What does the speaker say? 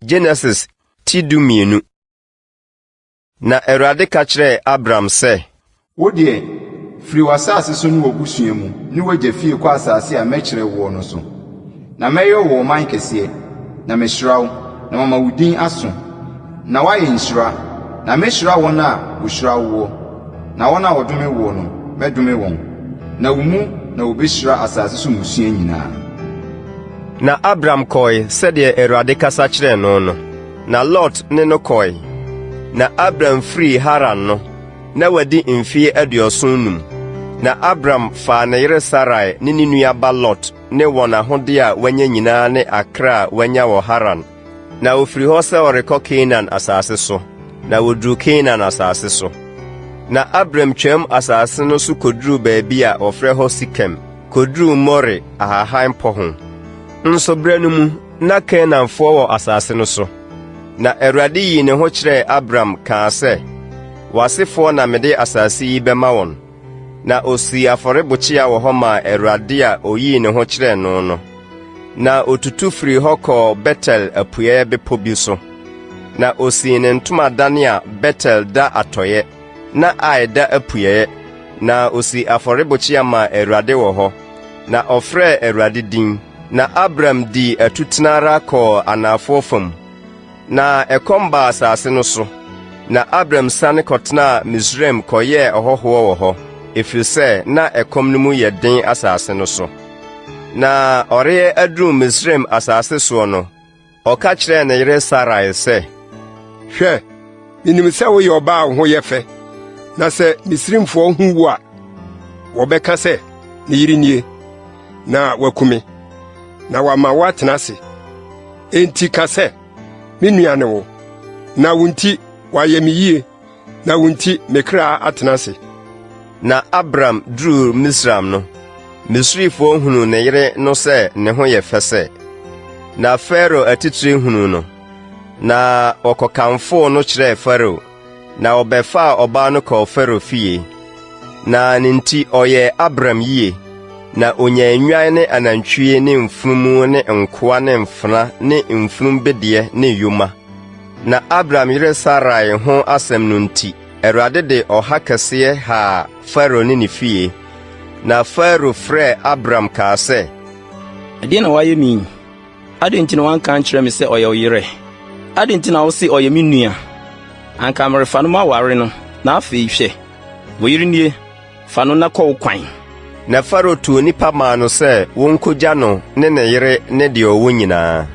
Genesis ti 12. Na Awurade ka kyerɛɛ Abram sɛ. Wo deɛ, firi w'asase so ne w'abusua mu ne w'agya fie kɔ asase a mɛkyerɛ woɔ no so. Na mɛyɛ wo ɔman kɛseɛ, na mahyira wo, na mama wo din aso, na woayɛ nhyira. Na mɛhyira wɔn a wɔhyira woɔ, na wɔn a wɔdome woɔ no, mɛdome wɔn, na wo mu na wɔbɛhyira asase so mmusua nyinaa. Na Abram kɔe sɛdeɛ Awurade kasa kyerɛɛ no no, na Lot ne no kɔe. Na Abram firii Haran no, na wadi mfeɛ 75. Na Abram faa ne yere Sarai ne ne nua ba Lot ne wɔn ahodeɛ a wɔanya nyinaa ne akra a wɔanya wɔ Haran, na wɔfiri hɔ sɛ wɔrekɔ Kanaan asase so, na wɔduruu Kanaan asase so. Na Abram twaam asase no so kɔduruu baabi a wɔfrɛ hɔ Sekem, kɔduruu More ahahan pɔ ho. Nso berɛ no mu na Kanaanfoɔ wɔ asase no so. Na Awurade yii ne ho kyerɛɛ Abram kaa sɛ, W'asefoɔ na mede asase yi bɛma wɔn. Na ɔsii afɔrebukyia wɔ hɔ maa Awurade a ɔyii ne ho kyerɛɛ no no. Na ɔtutu firii hɔ kɔɔ Betel apueeɛ bepɔ bi so. Na ɔsii ne ntomadan a Betel da atɔeɛ, na Ai da apueeɛ, na ɔsii afɔrebukyia maa Awurade wɔ hɔ, na ɔfrɛɛ Awurade din. Na Abram dii atutena ara kɔɔ anafoɔ fam. Na ɛkɔm baa asase no so, na Abram siane kɔtenaa Misraim kɔyɛɛ ɔhɔhoɔ wɔ hɔ, ɛfiri sɛ na ɛkɔm no mu yɛ den asase no so. Na ɔreyɛ aduru Misraim asase soɔ no, ɔka kyerɛɛ ne yere Sarai sɛ, Hwɛ, minim sɛ woyɛ ɔbaa a wo ho yɛ fɛ, na sɛ Misraimfoɔ hu wo a, wɔbɛka sɛ, 'Ne yere nie,' na wɔaku me, na wɔama woatena ase. Enti ka sɛ, 'Me nua ne wo, na wo nti wɔayɛ me yie, na wo nti me kra atena ase. Na Abram duruu Misraim no, Misrifoɔ hunuu ne yere no sɛ ne ho yɛ fɛ sɛ. Na Farao atitire hunuu no, na wɔkɔkamfoo no kyerɛɛ Farao, na wɔbɛfaa ɔbaa no kɔɔ Farao fie. Na ne nti ɔyɛɛ Abram yie, na ɔnyaa nnwan ne anantwie ne mfunumu ne nkoa ne mfena ne mfunumbedeɛ ne yoma. Na Abram yere Sarai ho asɛm no nti, Awurade de ɔha kɛseɛ haa Farao ne ne fie. Na Farao frɛɛ Abram kaa sɛ, Ɛdeɛn na woayɛ me yi? Adɛn nti na woanka ankyerɛ me sɛ ɔyɛ wo yerɛ? Adɛn nti na wose ɔyɛ me nua? Anka merefa no maware no, na afei hwɛ, wo yere nie, fa no na kɔ wo kwan. Na Farao tuu nnipa maa no sɛ wɔnkɔgya no ne ne yere ne deɛ ɔwɔ nyinaa.